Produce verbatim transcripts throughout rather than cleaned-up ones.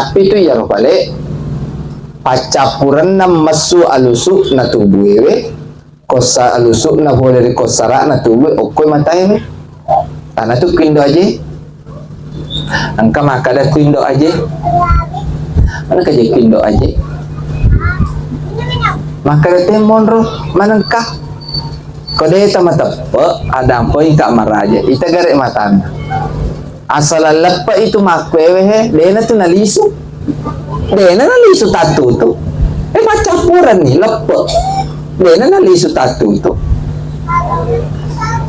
Tapi tu iyaro pale paccappurenna messu alusu'na tubuewe, kossa alusu'na pole ri kossara'na tubue okkoi mataewe. Tana tu ku Indo Aje. Engka makkada ku Indo Aje. Mana kaje ku Indo Aje? Makkada te monro manengka. Ko de tamateppe, adampoi ka maraja. Ita gare matanna. Asal leppa itu makkuewe he, dena tu nalisu. Dena nalisu tattutu. Eh, paccappurenni leppe. Dena nalisu tattutu.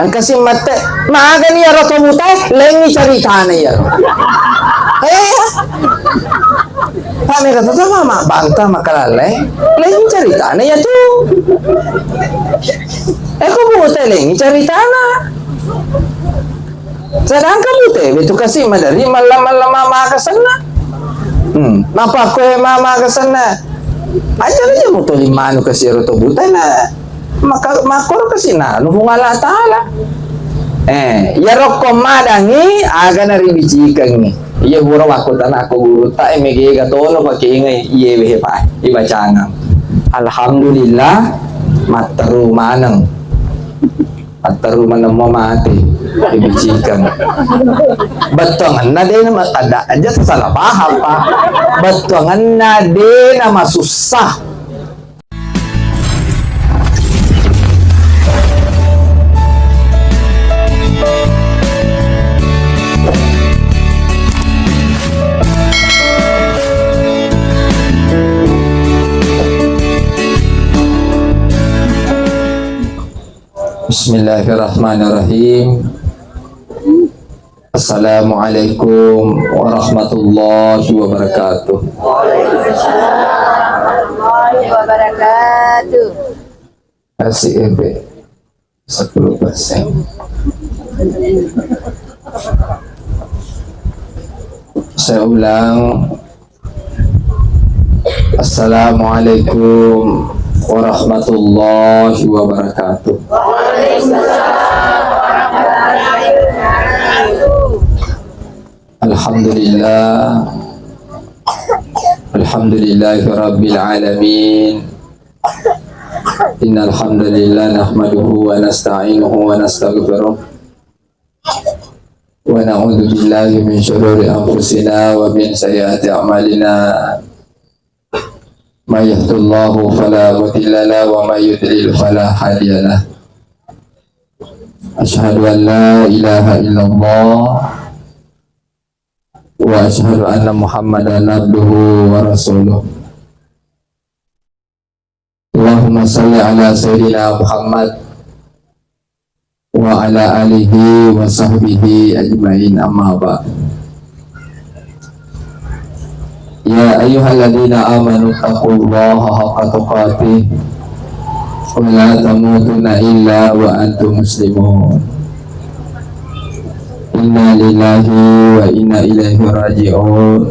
Engka si mate, magani iyaro to mutae, lengngi caritana iyaro. Eh, Pak Mega tu sama mak banta makalalai, lengngi caritana iya tu. Eh, ko mutae lengngi caritana. Sedangkan mutae betu kasi madari malla-malla ma-, makasenna. Hmm, mapakkoe ma-, makasenna. Aja aja mutoli manu kasi ero to butana. Maka makkoro kasi nanu Puang Allah Taala. Eh, iyaro ko madangi aga na ribicikengngi. Iya guru makkutana ko guru ta e mega tono pakengai iye wehe pa ibacangang. Alhamdulillah matteru maneng. Atteru manemmo mate, dibicikeng. Bettuangenna de na ma-, ada aja salah paham, Pak. Bettuangenna de na masussa. Bismillahirrahmanirrahim. Assalamualaikum warahmatullahi wabarakatuh. Waalaikumsalam warahmatullahi wabarakatuh. Kasih efek sepuluh persen. Saya ulang, Assalamualaikum warahmatullahi wabarakatuh. Alhamdulillah. Alhamdulillahi rabbil alamin. Innal hamdalillah nahmaduhu wa nasta'inuhu wa nastaghfiruh. ونعوذ بالله من شرور أنفسنا ومن سيئات أعمالنا. من يهد الله فلا مضل له ومن يضلل فلا هادي له. أشهد أن لا إله إلا الله وأشهد أن محمدا عبده ورسوله. اللهم صل على سيدنا محمد وعلى آله وصحبه أجمعين، أما بعد. يا أيها الذين آمنوا اتقوا الله حق تقاته ولا تموتن إلا وأنتم مسلمون. إنا لله وإنا إليه راجعون.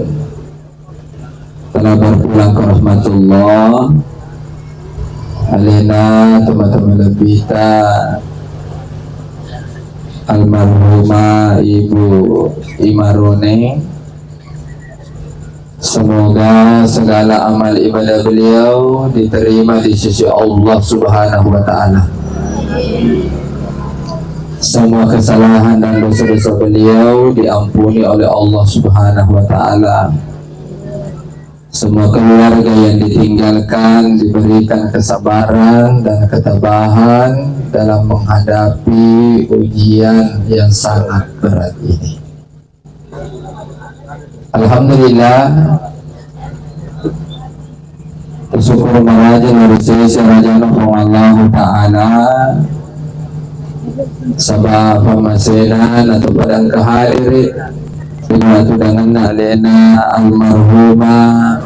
Telah berpulang ke rahmatullah, alena tomatoa malebbita almarhumah Ibu Imarone. Semoga segala amal ibadah beliau diterima di sisi Allah Subhanahu wa Ta'ala. Semua kesalahan dan dosa-dosa beliau diampuni oleh Allah Subhanahu wa Ta'ala. Semua keluarga yang ditinggalkan diberikan kesabaran dan ketabahan dalam menghadapi ujian yang sangat berat ini. Alhamdulillah, bersyukur maraja ri sese rajana Puang Allahu Ta'ala, saba pammasena natu padang kahadiri, pinatudanganna alena almarhumah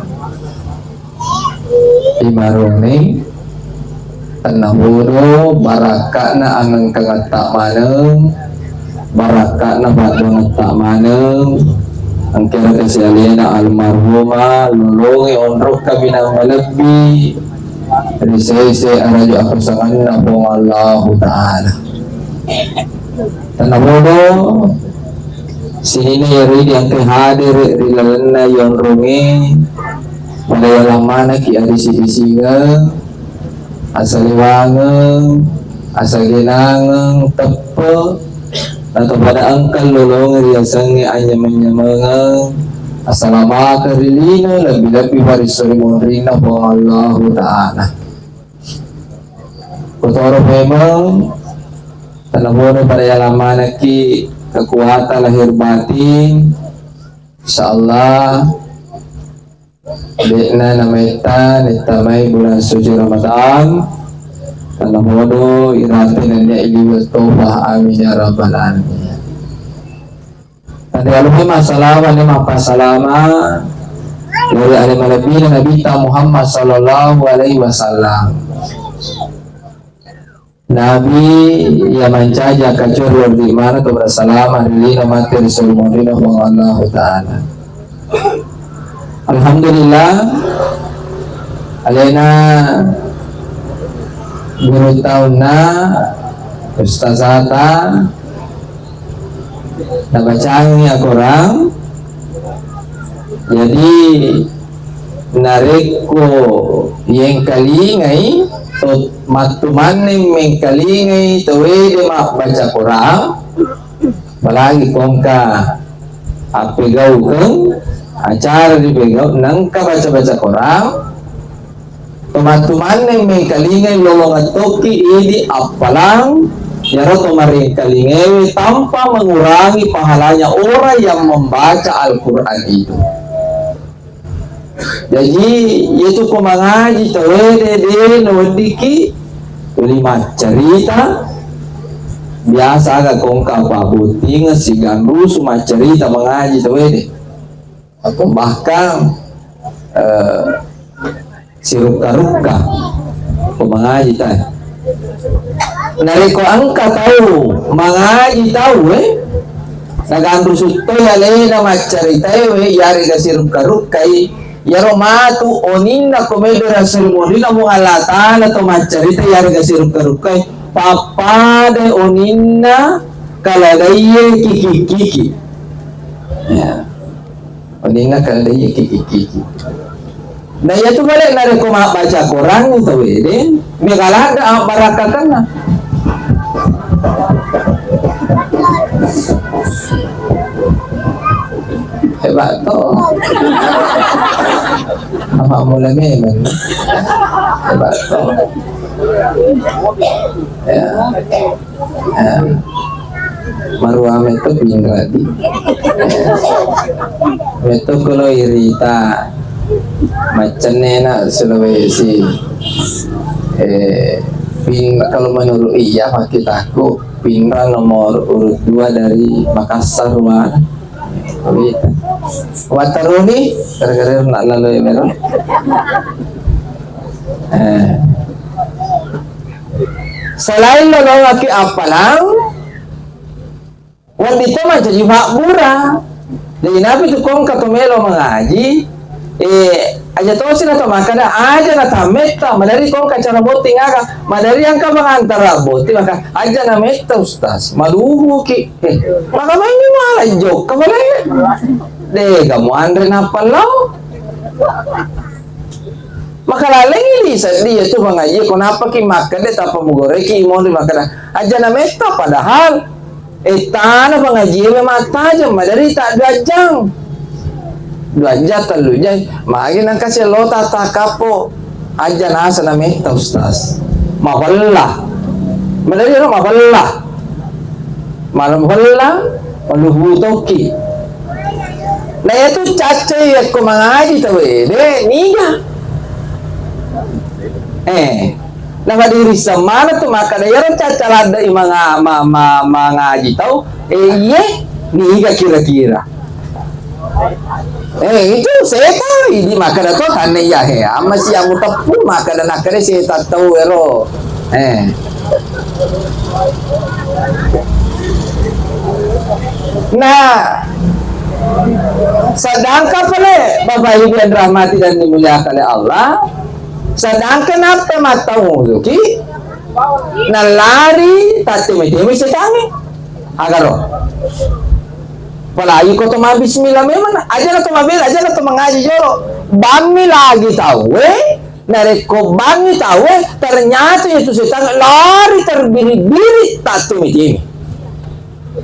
Imarone, tennapodo barakka'na angengkangetta maneng, barakka'na paddoangetta maneng, engkara kasi alena almarhumah, lolongi onrong kaminang malebbi, ri sese araja akusanganna Puang Allahu Ta'ala. Tennapodo Sininna iyaro idi engka hadere ri lalenna yonrongnge, pada yalang manekki adisi-disingeng, asalewangeng, asagenangeng, teppe, nato pada engka lolongeng riasengnge anyameng-nyamengeng, asalamakeng ri lino, lebbi-lebbi parisori monrinna Puang Allahu Ta'ala. Kotoro memeng, tennapodo pada yalang manekki kekuatan lahir batin. Insyaallah, de'na nametta nettamai bulan suci Ramadan, tennapodo irate nennia iliweng tofa. Amin ya rabbal alamin. Tanda alumai massalawa ni mappasalama dari ale malebbina Nabitta Muhammad sallallahu alaihi wasallam. Nabi iya mancaji akkacuereng ri mana to bersalama ri lino mate ri sulu monrina Puang Allahu Ta'ala. Alhamdulillah, alena guru taunna, ustazata, nabacangi akorang. Jadi narekko yengkalingai to, mattumanne mengkalingai tawede mabbaca Quran, apalagi kongka appegaukeng acara dipegau nengka baca-baca Quran, Tomatu manne mengkalingai lolongeng tokki idi appalang, iyaro to marengkalingaewe tanpa mengurangi pahalanya orang yang membaca Al-Quran itu. Jadi, iyatu ko mangaji tawede de naweddiki tuli maccarita, biasa aga kongka pabottingeng siganrusu maccarita mangaji tawede. Bahkan, eh, sirukka-rukka ko mangaji tae. Narekko engka tau mangaji tau, eh, naganrusu toi alena maccaritai, we, iyarega sirukka-rukkai, iyaro matu oninna ko melo ri asuri monrina Puang Allah Ta'ala to maccarita iyarega sirukka-rukkai, pappada oninna kaladaiye kiki-kiki. Ya. Oninna kande iya kiki-kiki. Nah, iyatu bale narekko mabbaca Quran tawede, mega ladde abbarakkakenna. Hebat to. Apa mulai memang. Hebat to. Ya. Eh, maruwa metto pinrang di. Eh, metto kolo irita maccennena Sulawesi. Eh, pin-, kalau menurut iya, makitaku Pinrang nomor urut dua dari Makassar, wa. Wita. Wataruni, gara-gara nak lalu ya, Mero. Eh. Selain lolongaki appalang, wedding to mancaji pabbura. Jadi napi tu kongka to melo mangaji, eh, aja tosi na to makkada, aja na tammetta, madari kongka cara botting aga, madari engka pangantara botting, maka aja na metta, Ustaz, maluhuki. Eh, maka maini mala jokka bale. De, kamu anre nappa lao. Maka lalengi lisedding iyatu pangajié, ko nappaki makkeda tappa mugoreki monri makkeda, "Ajana metta," padahal ettana pangajié memang tajeng, maderi ta dua jang. Dua jang, tellu jang, magi nangka siello ta takkappo. Ajana asana metta, Ustaz. Mapella. Maderi ro mapella. Malam hella, maluhu tokki. Na iyatu caccai yakko mangaji tauwe, de, niga. Eh, na madiri semana tu makkada iyaro cacca ladde i manga-, ma-, ma-, mangaji tau, eh, iye, niga kira-kira. Eh, itu setan, idi makkada to tanne iya he. Amma siamu teppu makkada nakkada setan tau ero. Eh. Nah, sedangkan pale Bapak Ibu yang dirahmati dan dimuliakan oleh Allah, sedangkan apa matau zuki, nalari tatteme-teme setange. Agaro. Apalagi ko to mabbismillah memang, aja na to mabela, aja na to mangaji jolo. Bammi lagi tauwe, narekko bangngi tauwe, ternyata itu setang lari terbiri-biri, tak tumi-timi.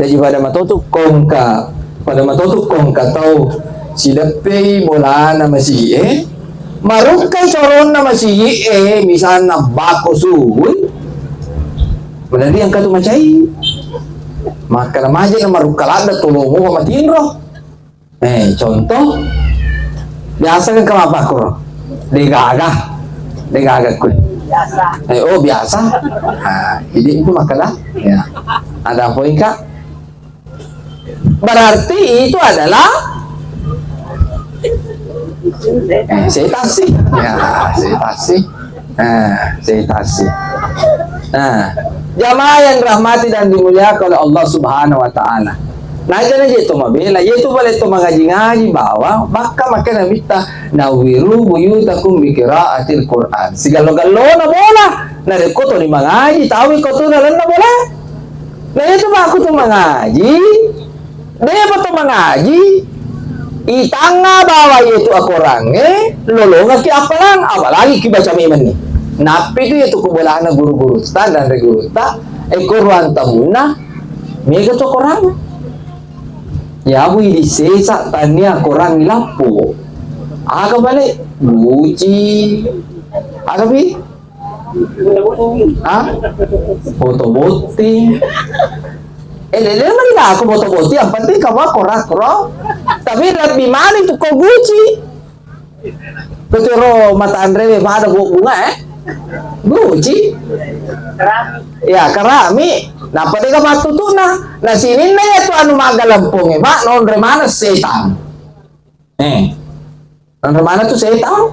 Jadi pada matotu kongka, pada matotu kongka tau sileppei bolana masigi e, marukkai coronna masigi e, misalna bako suwi, menari engka tu macai. Maka na maje na marukka ladda tolomo matinro. Eh, contoh, biasa kan kama pakuro? Degaga. Degaga kue. Biasa. Eh, oh, biasa. Nah, jadi itu makanya, ya. Ada poin, Kak? Berarti itu adalah, eh, setasi. Ya, setasi. Nah, setasi. Nah, jamaah yang dirahmati dan dimuliakan oleh Allah Subhanahu wa Ta'ala. Nah, jadi je to mabela, yaitu boleh to mangaji-ngaji bawang, maka maka Nabitta, "Nawwiru buyutakum bi qiraatil Qur'an." Sigallo-gallona bola, narekko to mangaji, tawi ko tu lalenna bola. Nah, itu aku tu mangaji. Depa to mangaji, itangnga bawa yetu akorangnge, lolongaki appalang, apalagi kibaca memenni. Nappi tu yetu kubolana guru-gurutta dan re gurutta, eko ruang tamunna, mega to akorang. Ya, bu, idi sesa tania akorang ilappo. Aga bale? Guci. Aga pi? Ha? Foto botting. Eh, lele mani aku foto botting, yang penting kamu aku rakro. Tapi lebih maling tu ko guci. Kecoro mata Andre pada bu-, bunga, eh? Guci. Ya, kerami. Napa deka patutuna? Nah, sininna ya tu anu maga lemponge, Pak, nonre mana setan. Eh. Nanre mana tu setang?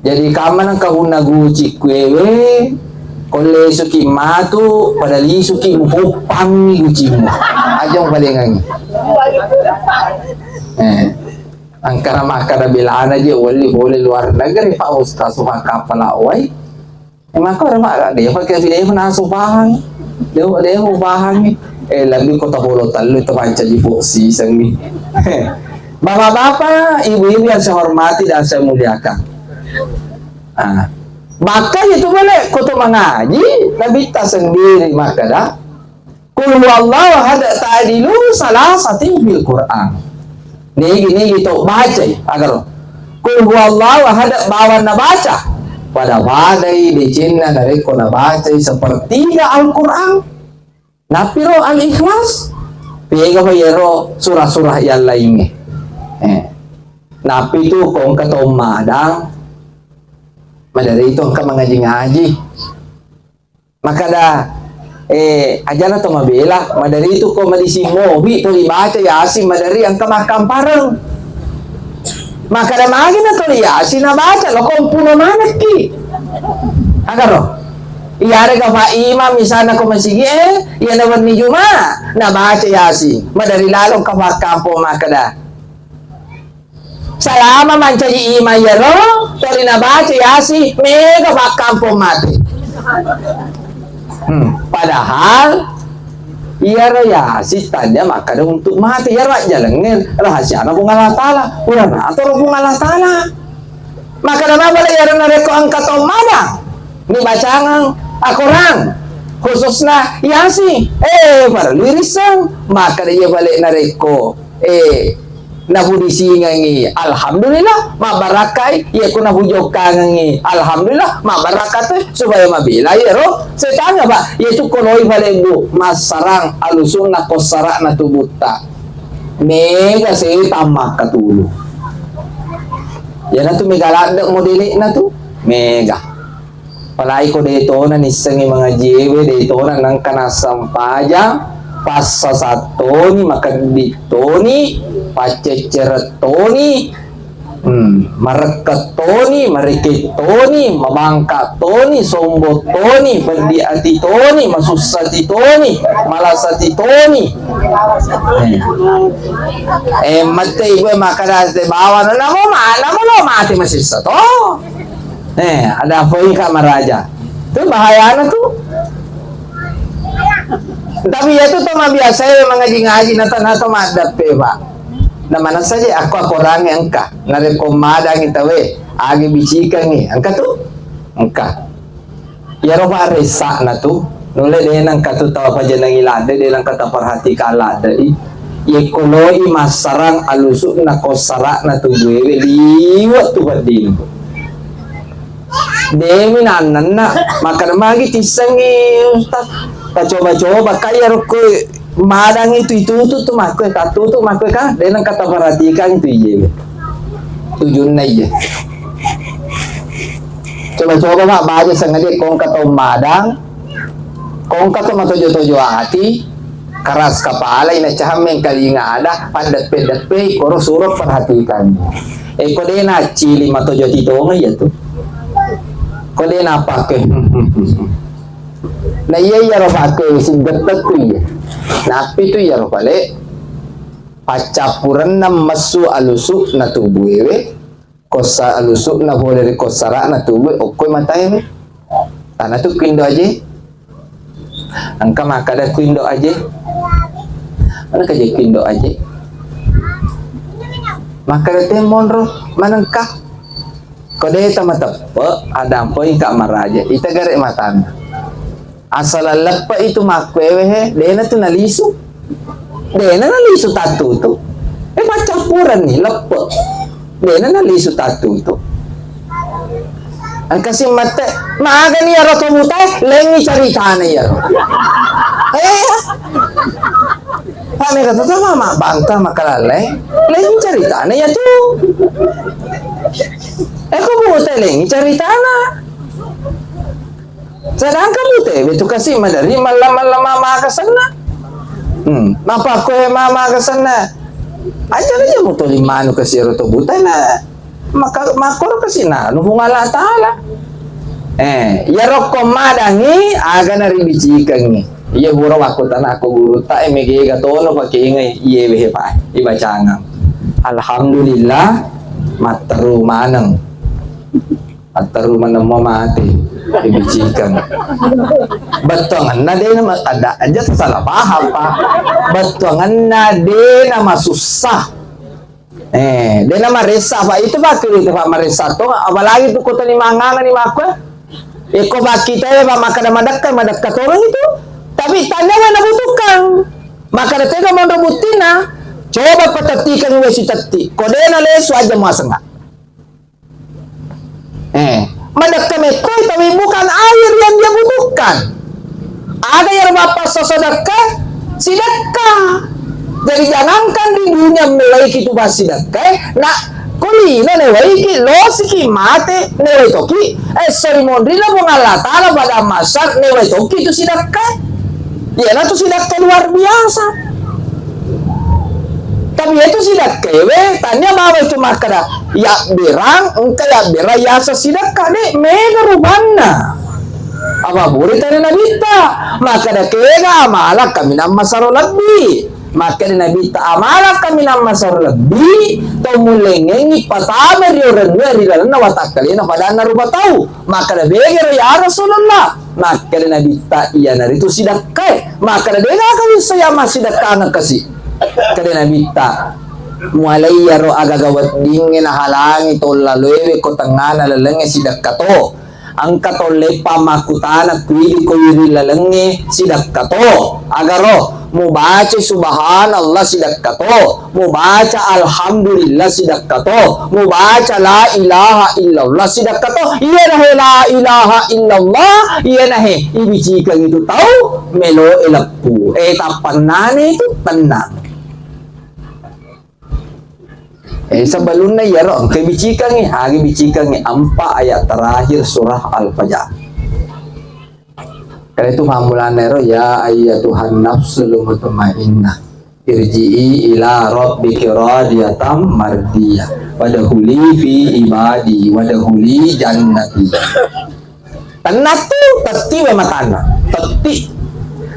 Jadi kamma nang kahunna guci kuewe, kolle suki matu, pada lisuki mupoppangi gucimu. Aja mupalengangi. Eh, angkana makkada belana je wali pole luar negeri, Pak Ustaz, suka kapala wai. Emang kau orang marah deh, pakai video pun langsung paham. Dia, dia mau paham ni. Eh, lebih kota bolo telu itu panca di posisi ni. Bapak-bapak, ibu-ibu yang saya hormati dan saya muliakan. Ah, bahkan itu boleh kota mengaji, Nabi tak sendiri maka dah. Qul huwallahu ahad ta'dilu salasatin fil Qur'an. Nigi-nigi to bacai, agaro. Qul huwallahu ahad bawang nabaca. Pada-padai decenna narekko nabacai sepertiga Al-Qur'an. Napiro Al-Ikhlas? Pega pa yero surah-surah yang lainnya. Eh. Napi tu kongka to madang. Madari itu engka mangaji-ngaji. Makkada, eh, ajana to mabela, madari tu ko madising mobi, to dibaca Yasin, madari engka makkampareng. Makkada magi na toli Yasin nabaca, lo ko mpuno manekki. Agaro. Iyarega fa imam misalna ko masigi, eh, iyana wenni Juma, nabaca Yasin, madari lalo engka makkampong makkada. Salama mancaji imang iyaro, toli nabaca Yasin, mega pakkampong mate. Hmm, padahal iyaro Yasin tania makkada untuk mate, iyaro ajjalengnge rahasiana Puang Allah Taala. Purana atoro Puang Allah Taala. Makkada mabale iyaro narekko engka to madang, ni bacangeng akorang, khususna Yasin, eh, parellu irisseng. Makkada iya bale narekko Eh, napudisingengngi, alhamdulillah, mabbarakkai. Iya ko napujokkangengngi, alhamdulillah, mabbarakka to, supaya mabela iyaro setang, apa? Iya tu ko loi fale, Bu, massarang alusunna ko sara'na tubutta. Mega setang makkatulu. Iyanatu mega ladde modele'na tu, mega. Apalagi ko de tona nissengngi mangajié we, de tona nengka nassempajang, passasa toni, makeddi toni, pacceccereng toni, hmm, marekke toni, mareke toni, mabangka toni, sombo toni, peddi ati toni, masussa ati toni, malasa ati toni. Eh. Eh, mate ibu makkeda te bawa, namo ma-, namo lo mate masessa to. Eh, ada apa ini, Kak Maraja? Itu bahayana tu. Tapi iyatu to mabiasae mangaji-ngaji na to, na to maddeppe, Pak. Na manessa je akko akorangnge engka. Narekko madangi tawe, agi bicikangngi, engka tu? Engka. Iyaro, Pak, ressa'na tu, nulle de nengka tu tau pajenengi ladde, de nengka taperhatikang ladde i. Yekko loi massarang alusu'na ko sara'na tubuewe liwe' tu wedding. Demi nannenna, makkeda magi tissengngi, Ustaz. Pacoba-coba, ka iyaro ko madang itu, itutu tu makkue, tattutu makkue ka, de nengka taperhatikang itu iye. Tujunna iye. Coba-coba, Pak, baja sengaja kongka tau madang, kongka to matojo-tojo ati, keras kepala, ina cahang mengkalinga ada, paddeppe-deppe, koro suro perhatikan. Eh, ko de na cili matojo ati tonga iya tu. Ko de na pakai. Na iya, iyaro pakai siggetek tu iya. Napi tu iyaro pale paccappurenna messu alusu na tubuewe, kossa alusu na pole ri kossara'na tubue okkoi mataewe. Tana tu kindo aje. Engka makkada ku Indo Aje. Mana kaje ku Indo Aje? Makkada te monro manengka. Ko de ta mateppe, adampoi ka maraja. Ita gare matanna. Asal leppe itu makkuewe he, dena tu nalisu. Dena nalisu tattutu. Eh, paccappurenni leppe. Dena nalisu tattutu. Engka si mette, magani iyaro to mutae, lengngi caritana iyaro. Eh, iya. Pak, mega to mama bangka makalalle, lengngi caritana iya tu. Eh, ko mutae lengngi caritana. Sedangkan mutae betu kasi madari malla-malla mama kasenna. Hmm, napa ko mama kasenna? Aja aja mutoli manu kasi ero to butana. Maka, makkoro kasi nanu Puang Allah Ta'ala. Eh, iyaro ko madangi, aga naribicikengngi. Iya pura wakkutana ko gurutta, eh, megega tono pakengai, iye wehe pa, ibacangang. Alhamdulillah, matteru maneng. Matteru maneng mo mate, ibicikeng. Bettuangenna de nama, ada aja salah paham, Pak. Bettuangenna de nama susah. Eh, dena maressa, Pak. Itu, Pak, itu, Pak, maressa to. Apalagi tu kota ni manganga ni makko. Eko, Pak, kita ya, Pak, makkada madekka, madekka tolong itu. Tapi tanya mana butuhkan. Makkada tega monro buttina. Coba patettikan we sitetti. Ko dena lesu aja muasenga. Eh, madekka mettoi, tapi bukan air yang dia butuhkan. Ada yang bapak sedekah, sedekah. Jadi jangankan di dunia mewaiki tu pas sedekah, eh, nak kulino newaiki, losiki mate, newai toki, eh, sorry, mondrina Puang Allah Ta'ala pada masar, newai toki tu sedekah. Iyana tu sidakka luar biasa. Tapi itu sidakka ewe, tania mama itu makkada, yabberang, engka yabberang yasa sidakka, de, mega rupanna. Apa buri tadi nabitta, makkada kega amala kami nama saro lebbi. Makkada nabitta amala kami nama saro lebbi, to mulengengi patama ri orang dua ri lalenna watakkalena padanna rupa tau. Makkada, "Begero ya Rasulullah." Makkada Nabitta, "Iyanaritu sidakkae." Makkada, "Dega kawisseng ya massidakkangeng kasi." Kada Nabitta, "Mualai yaro agaga weddingnge nahalangi to laloewe ko tengngana lalengnge sidakka to. Engka to leppa makkutana kuidi ko wiri lalengnge sidakka to. Agaro, mubaca subhanallah sidakka to." Mubaca alhamdulillah sidakka to, mubaca la ilaha illallah sidakka to. Iyana he la ilaha illallah, iyana he ibicikeng itu tau melo e leppu. Eh, tappannane itu tenang. Eh, sebelumnya iyaro engka bicikangi, agi bicikangi empat ayat terakhir surah Al-Fajr. Karena itu pammulanna ero, "Ya ayyatuhan nafsul mutmainnah, irji'i ila rabbiki radiyatan mardiyah, wadkhuli fi ibadi, wadkhuli jannati." Tenna tu tetti we matanna, tetti.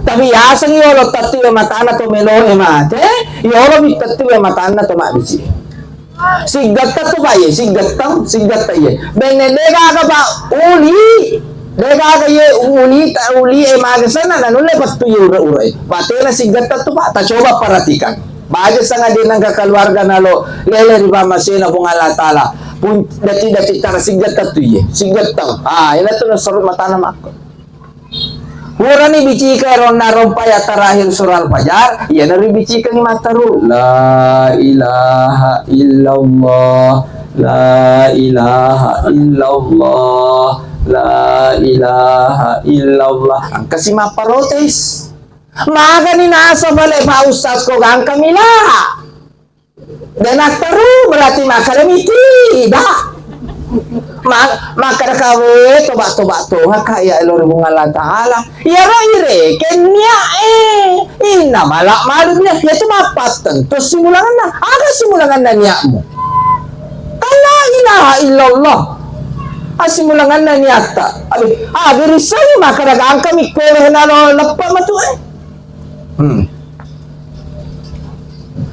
Tapi yaseng yolo tetti we matanna to meloe mate, yolo mi tetti we matanna to mabbisi. Sigetta tu, Pak, ye, sigetta, sigetta, ye. Benne de gaga, Pak, uli. Degaga ye ulita, uli e maga senna, na nulle pettu ye ura-ura e. Batena sigetta tu, Pak, tacoba perhatikan. Baja sanga de nangka keluarga nalo lele ri pamasena Puang Allah Taala. Pun dati-dati tara sigetta tu ye, sigetta. Ah, ina tu naseru matana makko. Purani bicika ronna rompa ya terakhir surah Al-Fajar, iya nari bicika ni mataru. La ilaha illallah, la ilaha illallah, la ilaha illallah. Angkasi mapparotes. Magani nasa bale Pak Ustaz ko gangka mila. De natteru berarti makkeda mi tidak. Ma-, makkeda kawe toba-toba tonga kaya elo ri Puang Allah Taala. Iyaro irekeng niat e. Inna malak malu niat. Iya tu mappatteng to simulanganna. Aga simulanganna niatmu? Kan la ilaha illallah. Asimulanganna niatta. Abi, abi risau makkeda gangka mi kole nalo leppa matu e. Hmm.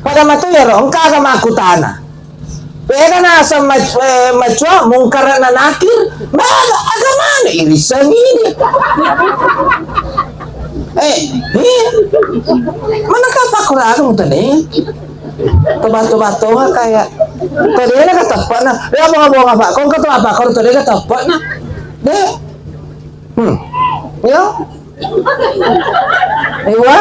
Pada matu iyaro engka aga makkutana. Pega naseng mac-, eh, macua Mungkar na Nakir, maga agamana irissengi dia. Eh, iya. Mana kapa kuraga mutane? Toba-toba toha kaya. Tadi na kateppa na. Ya bonga-bonga Pak, kong ketua apa kau tadi kateppa na. Deh. Hmm. Ya. Iwa?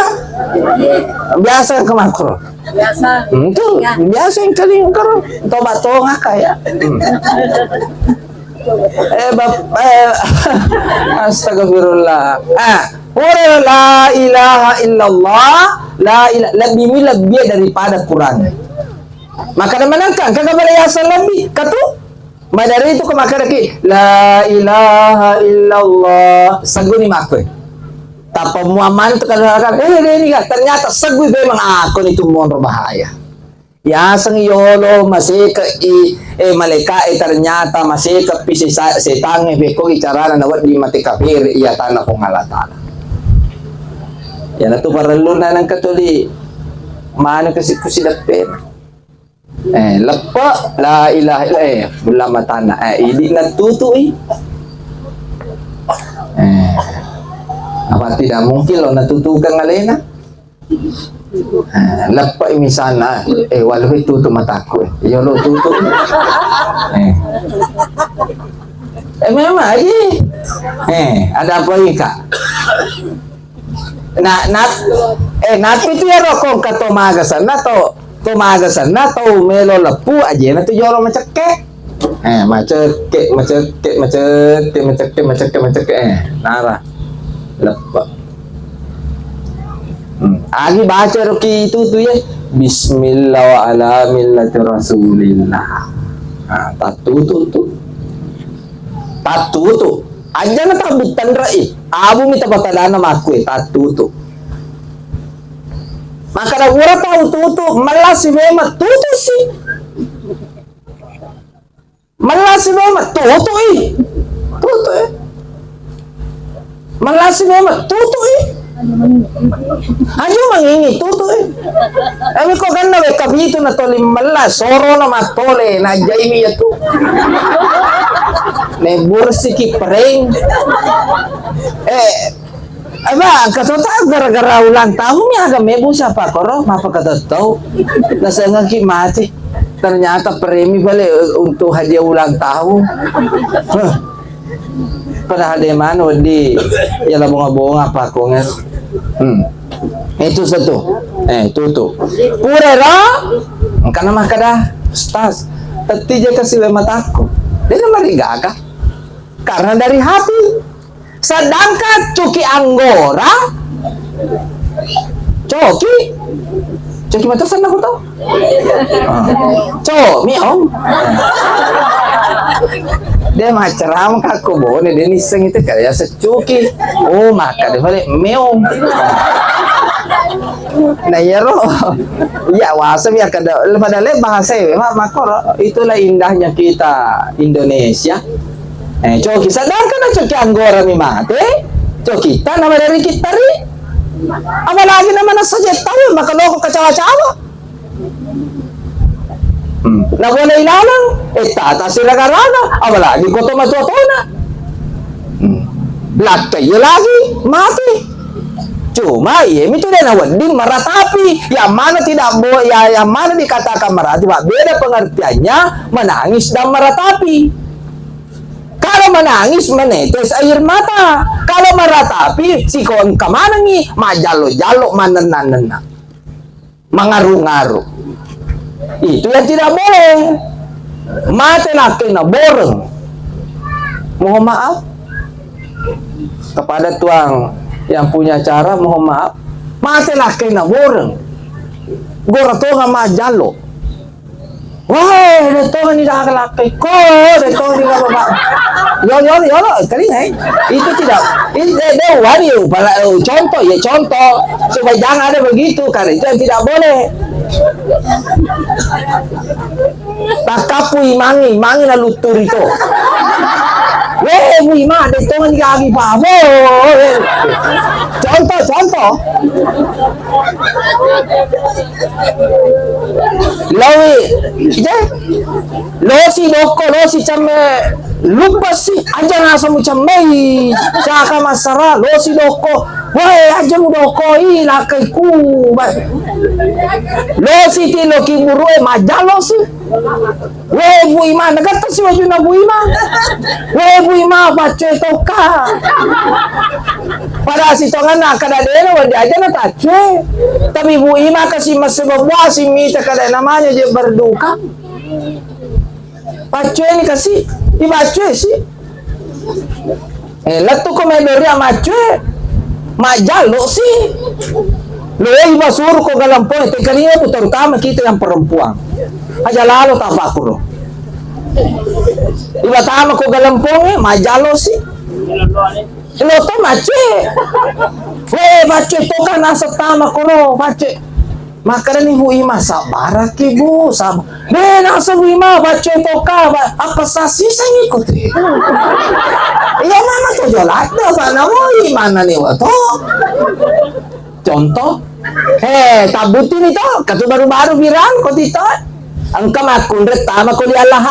Biasa ke makro. Biasa. Hmm, tu, ya. Biasa yang kali makro. Toba tonga kaya. Hmm. Eh, bap-, eh, astagfirullah. Ah, ora la ilaha illallah, la ila-, lebih, lebih daripada Quran. Maka manangka, kagak boleh asal lebih, katu? Madari itu ko makkedaki, "La ilaha illallah," seguni makkoi. Tappa mua maneng tu kada-kada, eh, deni ga, ternyata segui memang akoni tu monro bahaya. Yaseng yolo maseka i, eh, malaika e ternyata maseka pi sesa-, setangnge pekkogi carana nawedding mate kafir iya tanah Puang Allah Taala. Yana tu parelluna nengka tuli manu kasi kusi deppena. Eh, leppe, la ilaha illa, eh, bulla matanna, eh, idi natutui. Eh, apa tidak mungkin lo natutukeng alena? Eh, leppe misalna, eh, walau itu tutu mataku, eh. Iya lo tutu. Eh. Eh, memang aja. Eh, ada apa lagi, Kak? Na, na, eh, napi tu iyaro kongka to maga senna to, to maga senna to melo leppu ajena tu jolo macekke. Eh, macekke, macekke, macekke, macekke, macekke, macekke. Eh, nara. Leppe. Hmm. Agi baca roki itu tu ya. Bismillah wa ala millati Rasulillah. Nah, tatutu tu. Tattutu. Ajana tabbuttanrei. Abumi tapatadana makkue tattutu. Makkada ura tau tutu, mellasi memang tutu si. Mellasi memang tutu i. Tutu e. Mellasi memang tutu i. Aju mangingi tutu e. Ami ko ganna wekka pitu na toli mella soro na mattole na jaimi ya tu. Ne bursiki pereng. Eh, apa kata tak gara-gara ulang tahun ya agak mebu siapa koro apa kata tahu. Nasengaki mati. Ternyata peremi balik untuk hadiah ulang tahun. Huh. Padahal de manu di ya la bonga-bonga apa kongeng. Hmm. Itu satu. Eh, itu tu. Pura ra engkana makkada, "Ustaz, tetti je kasi we mataku." Dia marigaga. Karena dari hati. Sedangkan cuki anggora, coki, coki matu senna ku tau. Ah. Co, miau. Dia macam kakko bone, dia niseng itu kayak secuki. Oh, maka dia balik meong. Nah, iya ro. Iya, wasa biar kada, padahal bahasa ya, mak-, makoro. Itulah indahnya kita Indonesia. Eh, coki, sedangkan coki anggora mi mate, coki ta nama dari kita ri. Apalagi nama nasa je tahu, maka loko kacawa-cawa. Hmm. Na boleh ilalang, eh, tata siraga-raga, apalagi koto matua-tona. Hmm. Lakkai lagi mati. Cuma iya mitu de' nawedding meratapi. Yang mana tidak bo-, ya, yang mana dikatakan meratapi, Pak? Beda pengertiannya menangis dan meratapi. Kalau menangis menetes air mata. Kalau meratapi, siko engka manengi, majallo-jallo, manenna-nenna. Mangaru-ngaru. Itu yang tidak boleh. Mate lakkainna boreng. Mohon maaf kepada tuang yang punya acara, mohon maaf. Mate lakkainna boreng. Gora tonga majallo. Wah, de' tongani gaga lakkai ko, de' tongani gaga ba-, yo, yo, yo, lo, telinga, eh. Itu tidak, itu de', de' wani, pala-, eh, contoh, ya contoh. Supaya jangan ada begitu, karena itu yang tidak boleh. Takkapu imangi, imangi na lutturi to. Weh, Bu Ima, de' tongani gaga babo. Contoh, contoh. Lawi, ije? Losi dokko, losi cemme, lupa si, aja nasa mucemmei, caka massara, losi dokko, wae aja mudokko, i lakaiku, ba-, losi ti loki burue, majalo si, we Bu Ima, nagatta si wajuna Bu Ima, we Bu Ima, pacce tokka, pada sitonganna kada dena, wadi aja na tacce, tapi Bu Ima kasi masse babua si mita kada namanya je berduka. Paccueni kasi, ibaccue si. Eh, lettu ko medoria maccue, majjallo si. Lo iba suru ko galempong, tekalinga tu terutama kita yang perempuan. Aja lalo tapakuro. Iba tama ko galempong, eh, majjallo si. Lo to macce. Weh, macce to kan asa tama koro, macce. Makkedani Bu Ima, "Sabbaraki, Bu, sab-," "Deh, nasa Bu Ima, bacce toka, ba-, apa sasiseng ikuti." Iya, mama to jolata, sana woi, mana ni wato. Contoh, eh, tabuti ni to, katu baru-baru viral ko tito. Engka makkunre tama ko di Allah.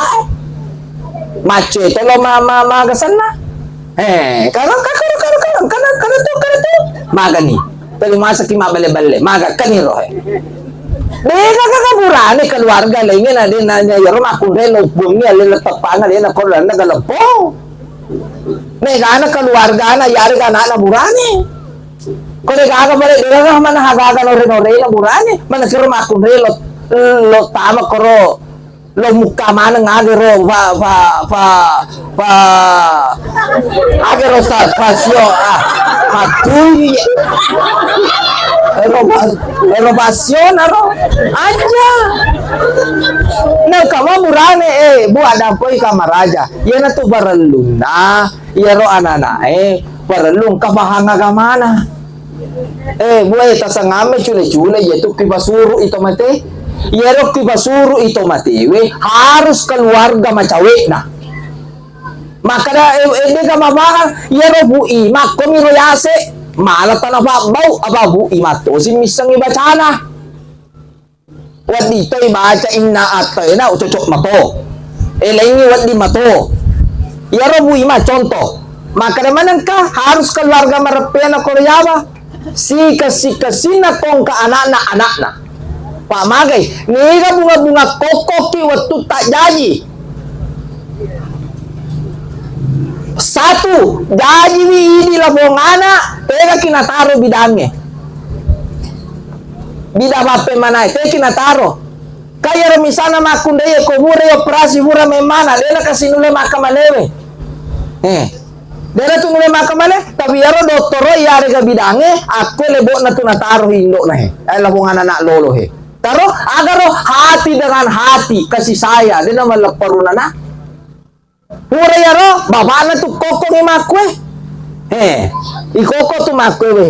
Macce to lo ma-, ma-, magasenna. Eh, karo, karo, karo, karo, karo, karo tu, karo tu. Magani. Tuli masaki mabbelle-belle. Maga kani rohe. Dega ka burane keluarga lainnya na de nanya yaro makkunre lo bungi ale le teppang ale na koranna galepo. Megana keluargana yare ga anakna burane. Ko de gaga bale de gaga mana hagaga nore-nore na burane. Mana kero makkunre lo, lo tama koro. Lo mukka maneng age ro fa, fa, fa, fa, age ro sa-, fasio, ah, matui. Ero fa-, ero fasio na ro. Aja. Na kama burane, eh, Bu, ada poi kamaraja. Iyana tu barellunna, iyaro ananae, barellung kapahang agamana. Eh, Bu, eh, tasangamme cule-cule, iya tu kipasuru ito mate. Iyaro kipasuru ito matewe harus keluarga macawe'na. Makkada, eh, eh, dega mabahang, iyaro Bu Ima, komiro yase, mala tana pabbau, apa Bu Ima tosi missengi bacana. Wedding toi baca inna attaina, cocok mato. Elengi wedding mato. Iyaro Bu Ima contoh. Makkada manengka harus keluarga mareppena koro yawa. Sikessi-kessinna kongka anakna, anakna. Pak magai, niga bunga-bunga kokkoki wettu tak jaji. Satu, jajiwi idi labongana, tegaki nataro bidangnge. Bidang mappemanae, teki nataro. Kayaro misalna makkunrai ko burai operasi bura memmana, dena kasi nulle makkamalewe. Eh. Dena tu nulle makkamale, tapi iyaro dottoro iyarega bidangnge, akko lebo'na tu nataro indo'na he. Eh, labongana nak lolo he. Taro, agaro hati dengan hati, kasih sayang, dena mallepperunana. Pura iyaro, bapakna tu kokkongi makkue. He, ikokko tu makkue we.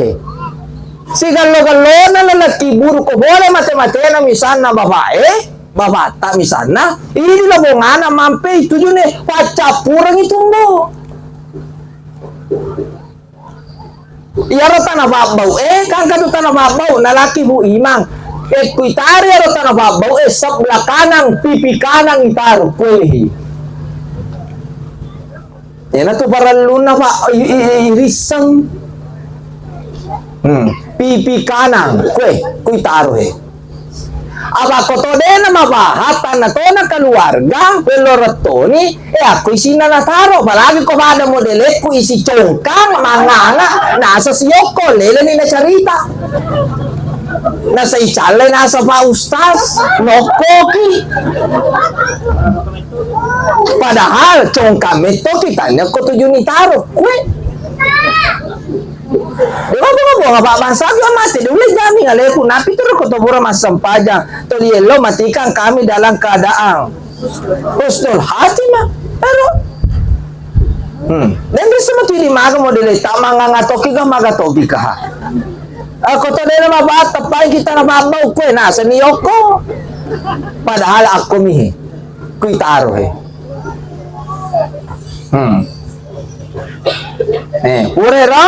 Sigallo-gallona lalaki buru ko bole mate-matena misalna bapak e, bapatta misalna, ini labongana mampe tujune paccappurengi tumbo. Iyaro tana pabbau, eh, kangka tu tana pabbau, nalaki Bu Imang. Eh, kuitari iyaro tana pabbau, eh, sebelah kanan, pipi kanan itaru, kuehi. Iyana tu parellunna, Pak, i-, i-, i-, irisseng. Hmm. Pipi kanang, kue, kui taro he. Apa ko to dena mabahat tanna tona keluarga, wello rettoni, e, akko isinna nataro, apalagi ko pada modelekku isi congkang, manganga, nasa siokko, leleni nacarita. Nasa icallai nasa Pak Ustaz, nokkoki. Padahal congkang metto kitanya ko tujuni taro. Kue. Dewa bunga-bunga Pak bangsa gua mati dulu jamin aleku napi terus ko tobura massempajang. Toli ello matikan kami dalam keadaan husnul khatimah. Pero hmm. Dan bisa mati di maga modele tamang ngatoki ga maga toki kah. Ako to dena mabatta pai kita na mabbau kue nasa ni yoko. Padahal akko mihe. Kui taro he. Hmm. Eh, purero?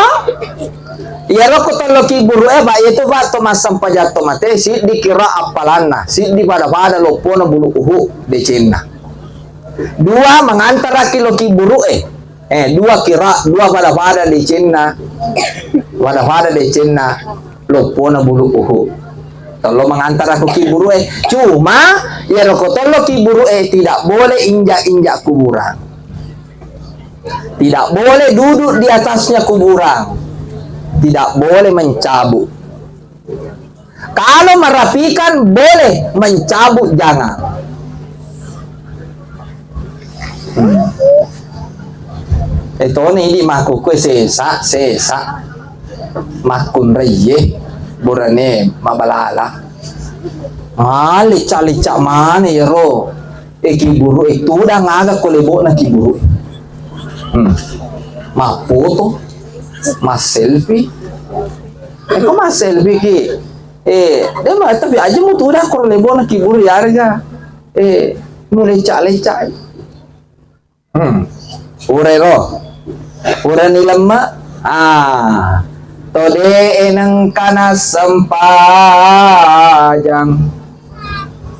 Iyaro ko tollo kiburu e, Pak, iyatu, Pak, to massempajang to mate, siddi kira appalanna, siddi pada-pada loppona bulu uhu decenna. Dua mangantara ki lo kiburu e. Eh, dua kira, dua pada-pada decenna. Pada-pada decenna loppona bulu uhu. Tollo mangantara ko kiburu e. Cuma, iyaro ko tollo kiburu e tidak boleh injak-injak kuburan. Tidak boleh duduk di atasnya kuburan. Tidak boleh mencabut. Kalau merapikan boleh, mencabut jangan. Hmm. Etone idi makkukue sesa, sesa. Makkunraiye burane mabalala. Ah, licca-licca mane yero. E kiburu e tudang aga ko lebo'na kiburu e. Hmm. Mappoto, masselfie. E ko masselfie ki. Eh, de ma tapi aja mu tudang ko lebo'na kiburu yarega. Eh, mu lecca-lecca. Hmm. Pura ero. Purani lemme. Ah. To de'e nengka nassempajang.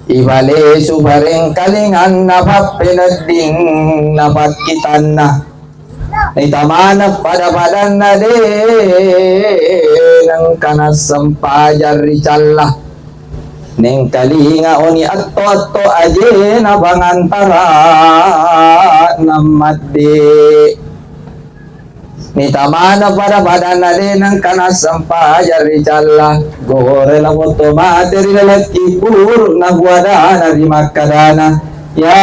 Ibalesu barengkalinganna pappenedding napakkitanna. Naitamana pada-padanna de nengka nassempajang ricalla. Nengkalinga oni atto-atto ajena pangantara nammadde. Nitamana pada-padanna de nengka nassempajang ricalla. Gore la foto mate ri laleng kiburu na buadana ri makkadana. Ya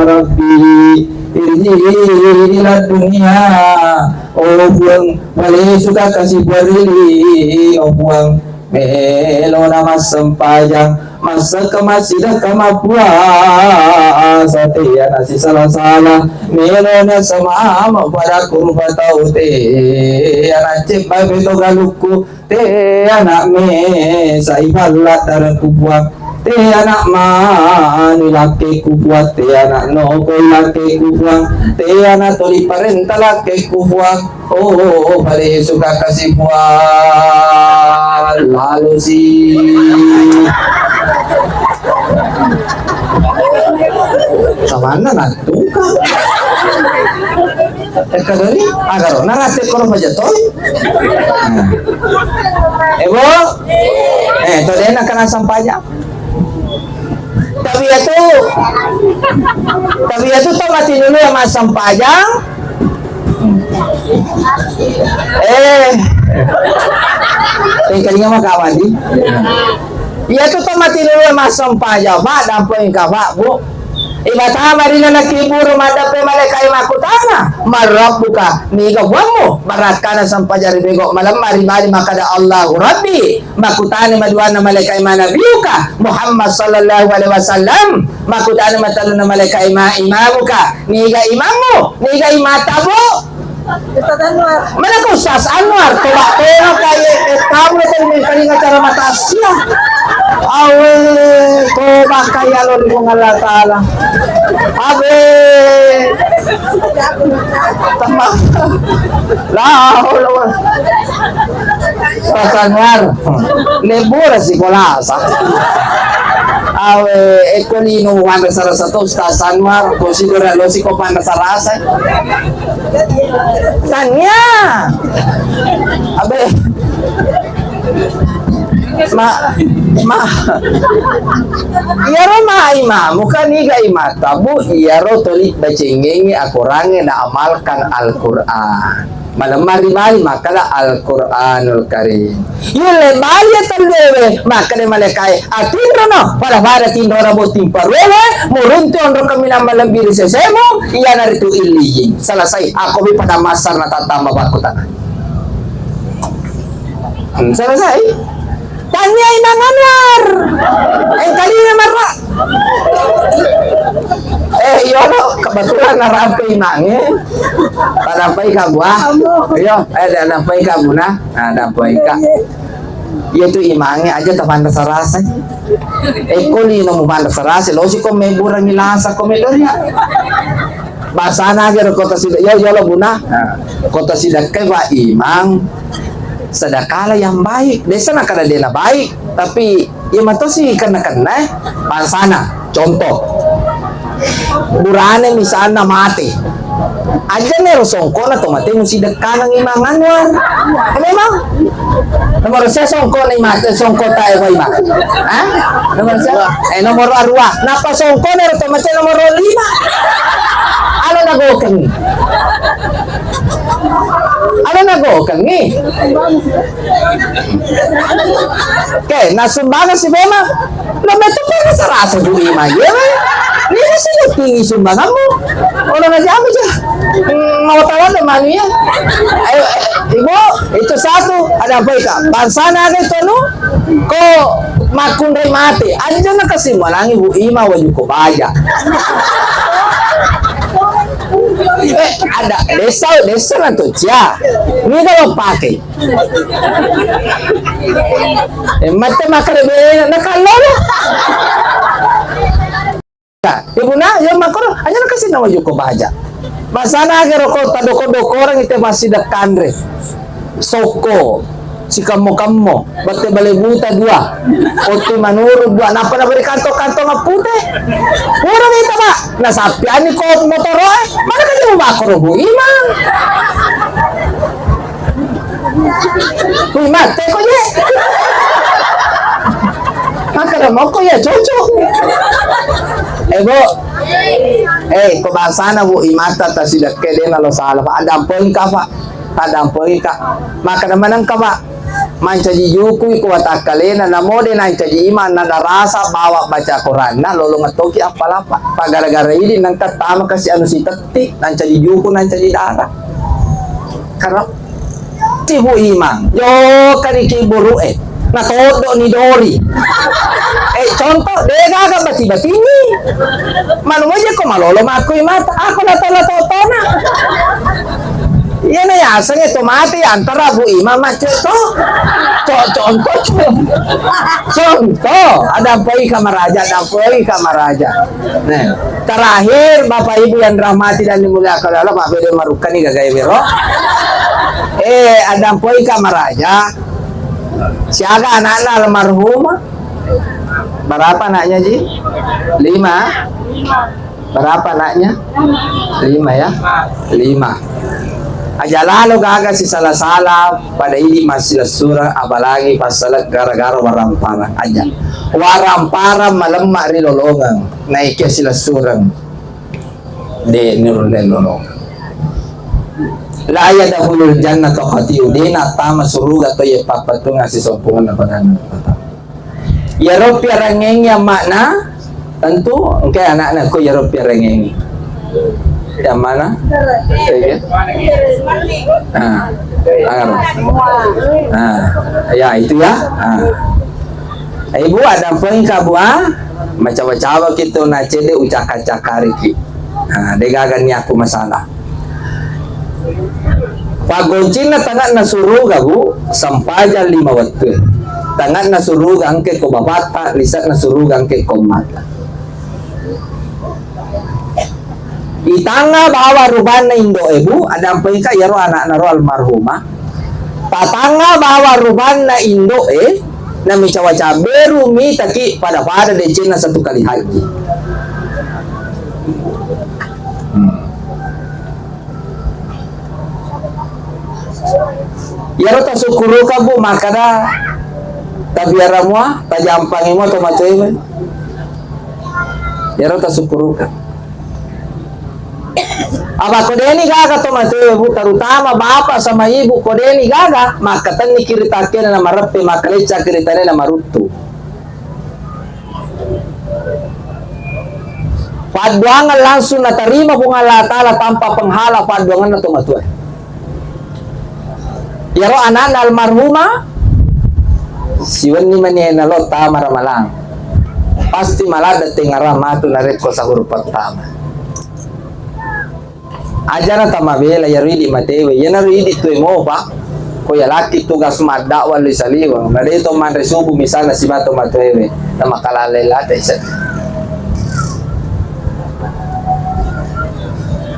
Rabbi, irji'i ila dunia. Oh Puang, malesuka kasi Puang ri, oh Puang. Melona massempajang, massakka massidakka mappuasa, te ana sisala-sala. Melona samama pada kurba tau, te ana cebba beto galukku. Te ana mesa iballa dareku Puang, te ana manu lakkeku Puang, te ana noko lakkeku Puang, te ana toli parenta lakkeku Puang. Oh, palesuka kasi Puang, lalo si. Samanna nattuka. Ekka dari agaro narate koro pajatoi. Ebo, eh, to dena kana sampaja. Tapi iyatu, tapi iyatu to mati dulu ya mas sampaja. Eh, tengkalinga maka wadi. Iyatu to mati dulu ya mas sampaja, Pak, dampeng ka, Pak, Bu. Ibatama ri laleng kiburu maddeppe malaika e makkutana, "Man rabbuka?" Niga puammu? Barakkana sampajang ri bego malemma ri bali makkada, "Allahu Rabbi." Makkutana maduanna malaika e, "Man nabiyuka?" "Muhammad sallallahu alaihi wasallam." Makkutana matellunna malaika e, "Man imamuka?" Niga imammu? Niga imata, Bu? Ustaz Anwar. Mana ku Ustaz Anwar? Coba tolong kayak, eh, kamu itu mengkalinga cara mata Asia. Awe, coba kayak lo di Allah Ta'ala. Abe. Tambah. La haula wala. Ustaz Anwar. Lebur sekolah sa. Awe, eko lino wanrasa-rasa to Ustaz Anwar, ko sidora lo siko panrasa-rasa. Tania. Abe. Ma, ma. Iyaro ma imamu kan iga imata, Bu, iyaro toli bacengengi akorangnge na amalkan Al-Qur'an. Malemma ri bali makkeda Al-Qur'anul Karim. Yulle bali ya telluwe, makkeda malaikae, "Atinrono, pada-pada tinrona botting paruwe, muruntu onro kaminang malebbi ri sesemu, iyanaritu illiyin." Selesai, ako bi pada masar na tattamba bakkutana. Hmm, selesai. Tania Imang Anwar. Engkalina marra. Eh, iyolo kebetulan narampe imangnge. Tadampai kamu, ah. Iyo, eh, tadampai kamu, nah. Nah, dampai ka. Iya tu imangnge aja tapanrasa-rasa. Eh, ko lino mupanrasa-rasa, lo siko meburangi lasa ko medoria. Basana age ro kota sida, yo, yolo buna. Nah, kota sidakkai wa imang. Sedekahlah yang baik. Desa nakada dena baik, tapi iya matosi kenna-kenna, eh. Bangsana, contoh. Burane misalna mate. Aja nero songkona to mate musidekkanang Imang Anwar. Memang nomor saya songkona mate, songkota e Imang. Hah? Nomor saya? Eh, nomor arua. Napa songkona to mate nomor lima? Alo nagokeng. Alo nagokeng nih. Oke, nah sumbangan si Bema. Lo metu pura sarasa Bu Ima, iya, weh. Ini sih tinggi sumbanganmu. Orang aja apa aja. Hmm, mau tahu ada manu ya. Ayo, eh, Ibu, itu satu, ada apa ika? Bangsana ada itu anu. Ko makkunrai mati. Aja na kasih malangi Bu Ima waju ko baja. Eh, ada desa, desa na tu cia. Ini kalau pakai. Eh, mate makarebe na kallolo. Ibuna, ya makoro, aja na kasih nama juko baja. Masana age roko tadoko-doko orang itu masih dekanre. Soko, si kammo-kammo, bate bale buta dua. Otti manuru dua, napa na beri kantong-kantong pute. Pura minta, Pak. Na sappianni ko motoro e, mana kan mau makoro Bu Imang? Wih, mate ko je. Maka ada mau ko ya cocok. Eh, Bu. Eh, ko bangsana Bu Imata tasidakke dena lo salah, Pak. Ada poin ka, Pak. Ada poin ka. Maka ada menang ka, Pak. Mancaji juku iko watakkalena, namo de nancaji imang na darasa bawa baca Quranna, lolong toki appalapa. Pa gara-gara idi nengka tama kasi anu sitetti, nancaji juku, nancaji dara. Karena si Bu Imang, jokka ri kiburu e, na toddo ni dori. Eh, contoh, de gaga bati-batingi. Manu moje ko malolo makku imata, aku na tona totona. Iyana yaseng e to mate antara Bu Imang macce to. Co-, contoh, co-, contoh, ada poika maraja, ada poika maraja. Nah, terakhir Bapak Ibu yang dirahmati dan dimuliakan Allah, Pak Fede Marukani gagai bero. Eh, ada poika maraja. Siaga anakna almarhum? Berapa anaknya, Ji? Lima. Berapa anaknya? Lima ya? Lima. Aja lalo gaga sisala-sala pada idi massilessureng, apalagi passaleng gara-gara waramparang aja. Waramparang malemma ri lolongeng, naekia silessureng. De nurun lolongeng. La yadkhulul jannata qati'u, de nattama suruga toye pappettungang sisompungenna padanna. Iyaro piarangengngi amma'na, tentu engka ana'na ko iyaro piarangengngi. Yang mana? Iya. Ah, angaro. Ah, ya itu ya. Ah. Ibu ada poin ka, Bu, ah? Macawa-cawa kita na cede ucaka-cakariki. Ah, degaga ni aku masalah. Paggoncinna tange'na suruga, Bu, sempajang lima wettu. Tange'na suruga engke ko bapatta, lise'na suruga engke ko emma'ta. Itangnga bawa rubanna indo'e, Bu, adampengi ka iyaro ana'na ro almarhumah. Patangnga bawa rubanna indo'e, Nami cawa-cawa beru mitaki pada-pada decenna satu kali haji. Hmm. Iyaro tasukkuruka, Bu, makkada tabiara mua, tajampangi mua to matoewe. Iyaro tasukkuruka. Apa ko deni gaga to matoewe, Bu, terutama bapak sama ibu, ko deni gaga, makkatenni kiritakkena na mareppe, makkalecca kiritane na maruttu. Paddoangeng langsung natarima Puang Allah Ta'ala tanpa penghalang paddoangenna to matoa. Iyaro anakna almarhumah, siwenni mani nalo tama ramalang. Pasti maladde tengngarang matu narekko sahur pertama. Ajana tamabela iyaro idi matewe, iyanaro idi tue mopa. Ko yalaki tugas maddakwah li saliweng, na de to manre subuh misalna sibawa to matuewe, na makalalai lata isa.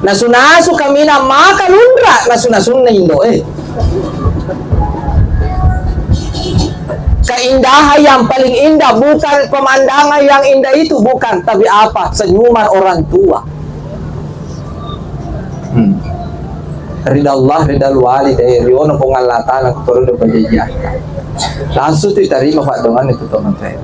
Nasu-nasu kaminang maka lunra nasu-nasunna indo e. Keindahan yang paling indah bukan pemandangan yang indah itu, bukan, tapi apa? Senyuman orang tua. Hmm. Ridha Allah, ridha walidain, riona Puang Allah Ta'ala, kutoro do pajajiatta. Langsung ditarima paddoangenna itu to matoa.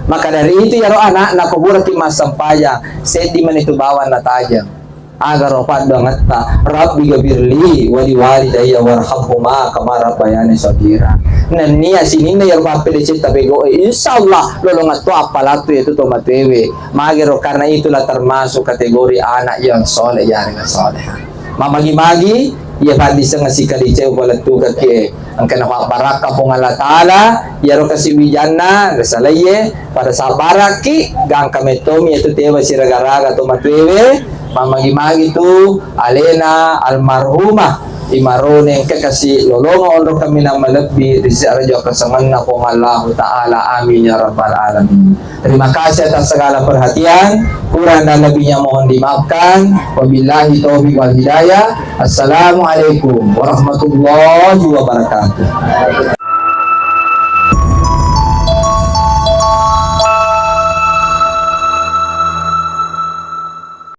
Maka dari itu iyaro anak, nakuburaki massempajang, seddi mani tu bawang natajeng. Agaro paddoangetta, Rabbi gafirli wali walidayya warhamhuma kama rabbayani shaghira. Nennia sininna iyaro pappedecetta pegau'e, insya Allah lolongeng to appalattu iyatu to matoewe. Magero, karena itulah termasuk kategori anak yang soleh, yang soleh. Mamagi-magi iya paddisengeng sikalice upalettukekki e. Engka nafabbarakka Puang Allah Ta'ala, iyaro kasi wijanna risalaiye, pada sabbarakki, gangka mettomi iyatu tewa siraga-raga to matuewe, mamagi-magi tu alena almarhumah Imarone engka kasi lolonga onro kaminang malebbi ri sarajo kasengenna Puang Allah Ta'ala. Amin ya rabbal alamin. Terima kasih atas segala perhatian. Kurang dan lebihnya mohon dimaafkan. Wabillahi taufiq wal hidayah. Assalamualaikum warahmatullahi wabarakatuh.